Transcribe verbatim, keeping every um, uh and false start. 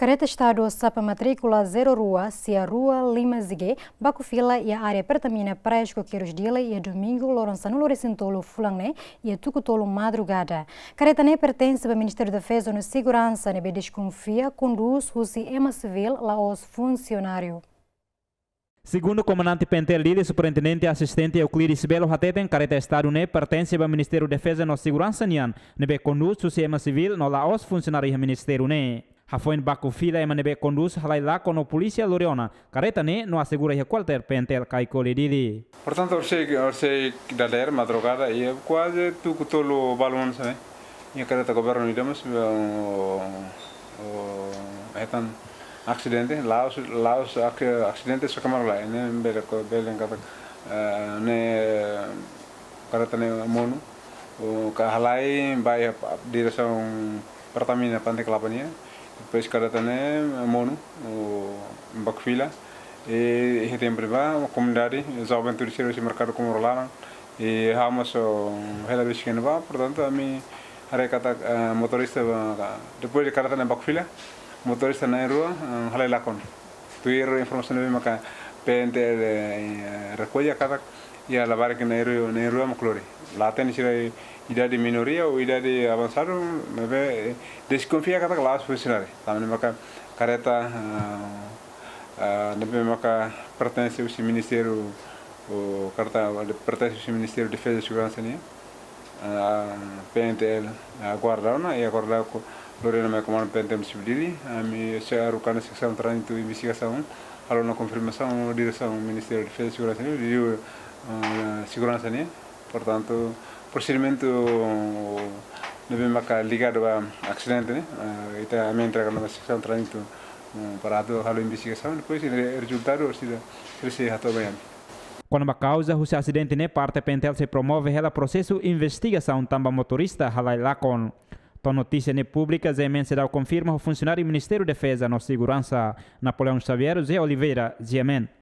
Kareta Estadu ho xapa matríkula zero rua, sia rua, lima Z G, baku fila iha área Pertamina Praias Coqueiros Dili iha Domingu, loron sanulu resin tolu fulan ne'e, iha tuku tolu madrugada. Kareta ne'e pertense ba Ministériu Defeza no Seguransa, ne'ebé deskonfia kondús husi ema sivíl, la'ós funsionáriu. Segundu Komandante P N T L Dili, Superintendente Asistente Euclides Belo hateten, kareta Estadu ne'e pertense ba Ministériu Defeza no Seguransa nian, ne'ebé kondús husi ema sivíl no la'ós funsionáriu iha ministériu ne'e. Hafoin baku fila ema ne'ebé kondús halai lakon no polísia lori ona kareta ne'e no asegura iha kuartél P N T L Caicoli Dili. Portantu, orsida, orsida dadeer madrugada iha kuaze tuku tolu balun sabe. Iha kareta governu ida mós, eh, o, o, hetan asidente, la'ós, la'ós ak-, asidente só kamar la, ne'e bele ko, bele katak, eh, ne'e kareta ne'e monu, o, ka halai ba iha diresaun Pertamina Pante Kelapa nian, depois kareta ne'e monu, o, baku fila, i iha tempu ne'ebá, komunidade, joven tudu sira husi merkadu Comoro laran, i ha'u mós hela besik iha ne'ebá, portantu, ami haree katak, eh, motorista ba, ka, depois de kareta ne'e baku fila, motorista na'in rua, eh, halai lakon. Tuir informasaun ne'ebé maka P N T L, eh, rekolla katak iha labarik na'in rua, na'in rua mak lori. La hatene sira idade minoria ou idade avansadu, maibé, eh, deskonfia katak la'ós funsionáriu. Tanba ne'e maka kareta, eh, eh, ne'ebé maka pertense husi ministériu, ou kareta pertense husi Ministériu Defeza Seguransa nian, ah, P N T L, ah, guarda ona, i agora daudaun lori ona mai Komandu P N T L Munisípiu Dili, ami sei haruka ona seksaun tránzitu investigasaun, halo ona konfirmasaun, diresaun Ministériu Defeza Seguransa nian, di, ah, seguransa nian. Portantu, prosedimentu ne'ebé maka ligadu ba asidente ne'e, ah, ita ami entrega ona ba seksaun tránzitu, mm, para atu halo investigasaun, depois, re-, rezultadu, orsida, sei hato'o ba ami. Kona-ba kauza husi asidente ne'e, parte P N T L sei promove hela prosesu investigasaun tanba motorista halai lakon. To'o notísia ne'e públika, G M N seidauk konfirma ho funsionáriu Ministériu Defeza no Seguransa. Napoleão Xavier, José Oliveira, G M N.